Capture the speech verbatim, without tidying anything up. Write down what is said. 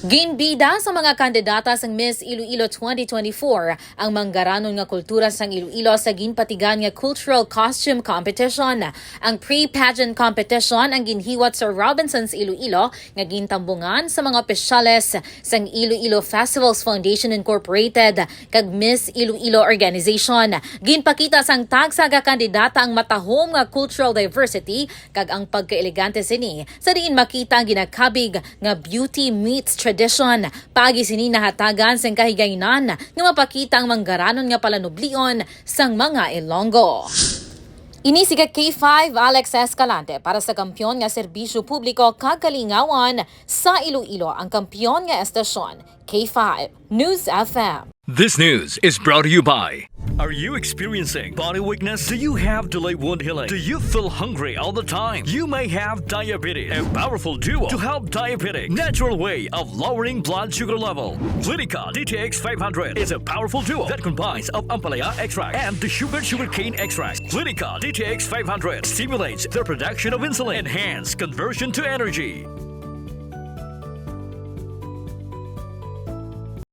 Ginbida sa mga kandidata sang Miss Iloilo twenty twenty-four ang manggaranon nga kultura sang Iloilo sa ginpatigan nga cultural costume competition. Ang pre-pageant competition ang ginhiwat sa Robinsons Iloilo nga gintambungan sa mga opisyales sang Iloilo Festivals Foundation Incorporated kag Miss Iloilo Organization. Ginpakita sang tagsa ka kandidata ang matahom nga cultural diversity kag ang pagkaelegante sini, sa diin makita ang ginakabig nga beauty meets tradition. Paagi sini nahatagan sing kahigayunan nga mapakita ang manggaranon nga palanublion sang mga Ilonggo. Ini si ka K five Alex Escalante para sa kampiyon nga serbisyo publiko kag kalingawan sa Iloilo, ang kampiyon nga estasyon, K five News F M. This news is brought to you by. Are you experiencing body weakness? Do you have delayed wound healing? Do you feel hungry all the time? You may have diabetes. A powerful duo to help diabetic. Natural way of lowering blood sugar level. Clinica D T X five hundred is a powerful duo that combines of ampalaya extract and the sugar sugarcane extract. Clinica D T X five hundred stimulates the production of insulin, enhance conversion to energy.